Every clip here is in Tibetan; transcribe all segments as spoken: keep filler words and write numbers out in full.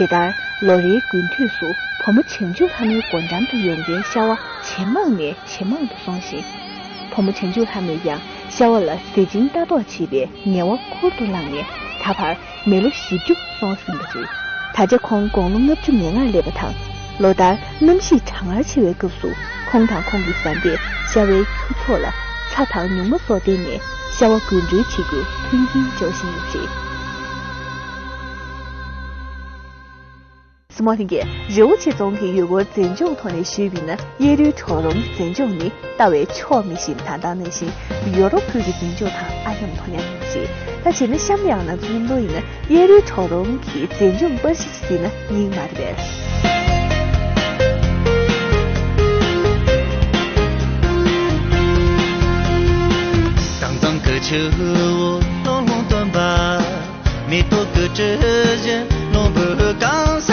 དེ་ལྟར་ལོ་རེའི་དགུན་དུས་སུ་བུ་མོ་བྱང་ཆུབ་ལྷ་མོའི་སྒོ་འགྲམ་དུ་ཡོང་མཁན་ཤ་བ་ཇེ་མང་ནས་ཇེ་མང་དུ་སོང་ཞིང་། བུ་མོ་བྱང་ཆུབ་ལྷ་མོས་ཀྱང་ཤ་བ་ལ་ཟས་སྦྱིན་ལྟ་རྟོག་བྱེད་པའི་ངལ་བ་ཁུར་དུ་བླངས་ནས། ད་བར་མི་ལོ་བཞི་བཅུ་སོང་ཟིན་པ་རེད། ད་ཆ་ཁོང་དགུང་ལོ་ལྔ་བཅུ་མན་ངག་སླེབས་པ་དང་། ལོ་ལྟར་གནམ་གཤིས་གྲང་ངར་ཆེ་བའི་སྐབས་སུ་ཁོང་དང་ཁོང་གི་བཟའ་ཟླས་ཤ་བའི་ཁྱུ་ཚོགས་ལ་ཚྭ་དང་ཉུང་མ་སོགས་བསྟེན་ནས་ཤ་བ་དགུན་སྒྲོལ་བྱེད་རྒྱུར་མཐུན་རྐྱེན་སྦྱོར་བཞིན་ཡོད་པ་རེད། སྲིན་མོ་ལྷན་རྒྱས། རི་བོ་ཆེ་རྫོང་གི་ཡུལ་སྐོར་མཛེས་ལྗོངས་ཐོག་ནས་ཞུས་པ་ཡིན་ན། གཡས་རུའི་གྲོག་རོང་གི་མཛེས་ལྗོངས་ནི་ལྟ་བས་ཆོག་མི་ཤེས་པ་དང་། ད་ལྟ་ནང་བཞིན་ཡོ་རོབ་ཁུལ་གྱི་མཛེས་ལྗོངས་དང་ཨ་མཉམ་མཐོང་ཡག་ཡིན་པ་རེད། ད་བྱས་ན་གཤམ་ལ་ཡང་ང་ཚོ་མཉམ་དུ་ཡིན་ན་གཡས་རུའི་གྲོག་རོང་གི་མཛེས་ལྗོངས་པར་ཤིང་ཞིག་གཟིགས་ན་སྙིང་མ་རེད་པས། དྭངས་གཙང་གི་ཆུ་བོ་ཀླུང་ཀླུང་འདོན་པ། མེ་ཏོག་གི་དྲི་བཞིན་རླུང་བུས་གང་ས་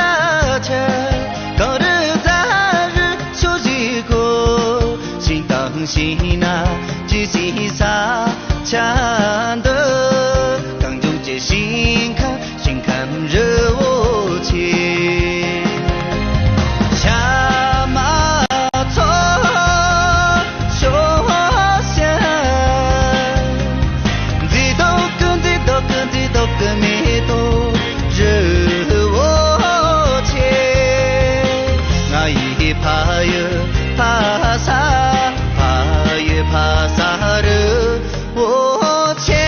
ཁྱེར། གངས་རི་རྫ་རི་ཕྱོགས་བཞི་ཁོ། ཤིང་དང་ཤིང་ནགས་ཀྱི་ཤིང་ས་ཆ་འདི། གངས་ལྗོངས་ཀྱི་ཞིང་ཁམས། ཞིང་ཁམས་རི་བོ་ཆེ། ཤ་མ་ཚོགས་ཤོག་ཤ། མཛེས་སྡུག་གི་མཛེས་སྡུག་གི་མཛེས་སྡུག་གི་མེ་ཏོག་རི་བོ་ཆེ། ང་ཡི་ཕ་ཡུལ་ཕ་ས། ཕ་ཡུལ་ཕ་ས་རི་བོ་ཆེ།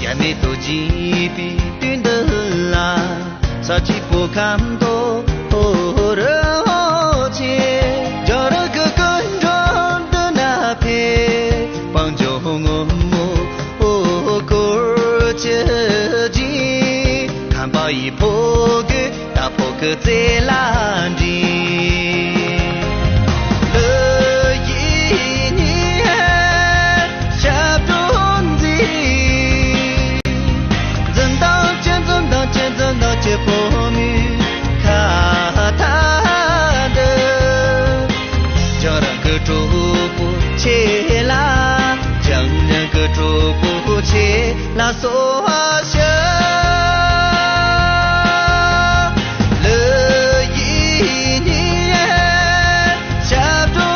ཡ་མེད་དུ་བརྗིད་པའི་དུས་འདི་ལ། ས་གཅིག་པོ་ཁམ་དོ་ཧོ་རི་ཧོ་ཆེ། རྒྱང་རིང་གི་སྐུ་མགྲོན་འདི་ན་ཕེབས། སྤང་ལྗོངས་སྔོན་མོ་འོ་སྐོར་གྱི་རྗེས། ཁམས་པ་ཡི་ཕོ་རྒོད་ད་ཕོ་གི་རྩེ་ལ་འགྲིམ། ལི་ཡི་ཉི་ཞབས་བྲོ་འཛིན། འཛུམ་མདངས་ཅན་འཛུམ་མདངས་ཅན་འཛུམ་མདངས་ཅན་བུ་མོའི་ཁ་བཏགས་འདི། རྒྱང་རིང་གི་གྲོགས་པོ་ཁྱེད་ལ། རྒྱང་རིང་གི་གྲོགས་པོ་ཁྱེད་ལ་གསོལ་བ་ཞུ། ལི་ཡི་ཉི་ཞབས་བྲོ་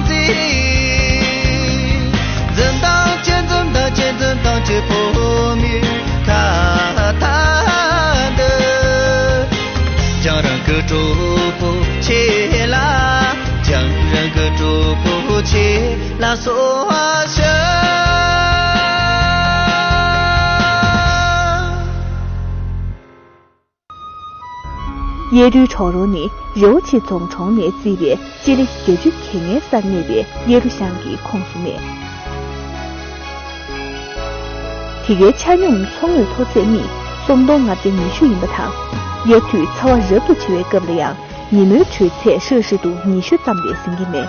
འཛིན། འཛུམ་མདངས་ཅན་འཛུམ་མདངས་ཅན་འཛུམ་མདངས་ཅན་བུ་མོའི་ཁ་བཏགས་འདི། རྒྱང་རིང་གི་གྲོགས་པོ་ཁྱེད་ལ། རྒྱང་རིང་གི་གྲོགས་པོ་ཁྱེད་ལ་གསོལ་བ་ཞུ། གཡས་རུའི་གྲོག་རོང་ནི་རི་བོ་ཆེ་རྫོང་གྲོང་ནས་བརྩིས་པའི་སྤྱི་ལེ་བརྒྱད་ཅུ་གྱ་ལྔའི་སར་གནས་པའི་གཡས་རུ་ཤང་གི་ཁོངས་སུ་གནས། དེ་གའི་ཆ་སྙོམས་མཚོ་ངོས་མཐོ་ཚད་ནི་སུམ་སྟོང་ལྔ་བརྒྱ་ཉི་ཤུ་ཡིན་པ་དང་། དབྱར་དུས་ཚ་བ་རབ་ཏུ་ཆེ་བའི་སྐབས་ལ་ཡང་ཉིན་མོའི་དྲོད་ཚད་ཧྲིལ་ཧྲིལ་དུ་ཉི་ཤུ་ཙམ་ལས་ཟིན་གྱི་མེད།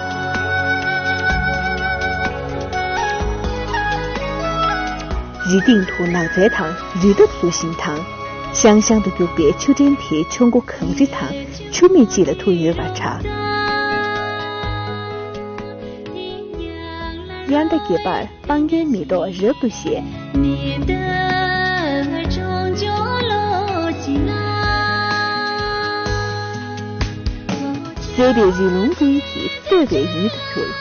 རི་སྟེང་དུ་ནགས་ཚལ་དང་རི་འདབས་སུ་ཞིང་ཐང་། ཤང་ཤང་དུ་རྒྱུག་པའི་ཆུ་ཕྲན་དེའི་ཆུ་མགོ་གངས་རི་དང་ཆུ་མིག་ཅིག་ལ་ཐུག་ཡོད་པར་གྲགས། དབྱར་ཟླ་བརྒྱད་པར་སྤང་རྒྱན་མེ་ཏོག་རབ་ཏུ་བཞད། མཛེས་པའི་རི་ལུང་ཀུན་གྱིས་བསྟོད་པའི་ཡུལ་དུ་གྱུར།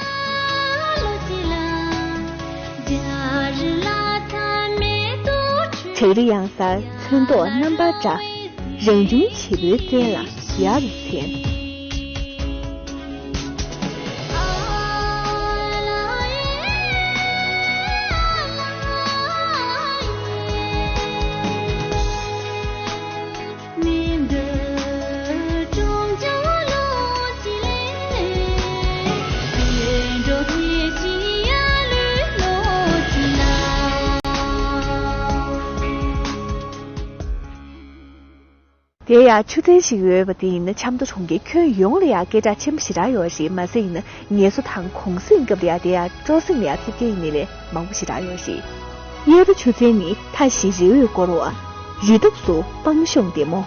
བྲག་རི་གཡང་གཟར་ཚོན་མདོག་རྣམ་པར་བཀྲ། རང་བྱུང་བྱེད་པོའི་རྩལ་ལ་ཡ་རུ་འཛེགས། དེ་ཡང་ཆུ་ཚན་ཞིག་ཡོད་པ་དེ་ཡིན་ན་ཆབ་མདོ་གྲོང་ཁྱེར་ཁྱོན་ཡོངས་ལ་ཡང་སྐད་གྲགས་ཆེན་པོ་ཞེ་དྲག་ཡོད་རེད། མ་ཟད་ཡིན་ན་ངལ་གསོ་དང་གུང་གསེང་སྐབས་ལ་ཡང་དེ་ཡང་སྤྲོ་གསེང་ལ་ཡང་ཐེབས་མཁན་ཡིན་ནའི་ལས་མང་པོ་ཞེ་དྲག་ཡོད་རེད། གཡས་རུ་ཆུ་ཚན་ནི་མཐའ་བཞི་རི་བོས་བསྐོར་བ། རི་ཐོག་ཏུ་སྤང་གཤོངས་ལྡེ་མོ།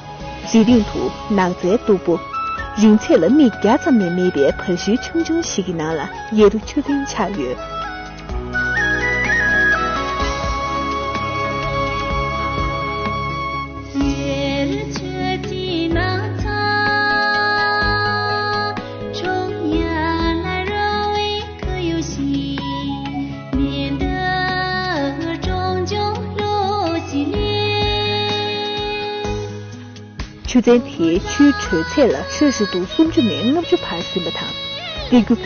རི་སྟེང་དུ་ནགས་ཚལ་སྟུག་པོ། རིང་ཚད་ལ་སྨི་བརྒྱ་ཙམ་ལས་མེད་པའི་བར་ཤུལ་ཆུང་ཆུང་ཞིག་གི་ནང་ལ་གཡས་རུ་ཆུ་ཚན་ཆགས་ཡོད། ཆུ་ཚན་དེའི་ཆུའི་དྲོད་ཚད་ལ་ཧྲིལ་ཧྲིལ་དུ་སུམ་ཅུ་ནས་ལྔ་བཅུ་བར་ཟིན་པ་དང་། དེ་རྒྱུ་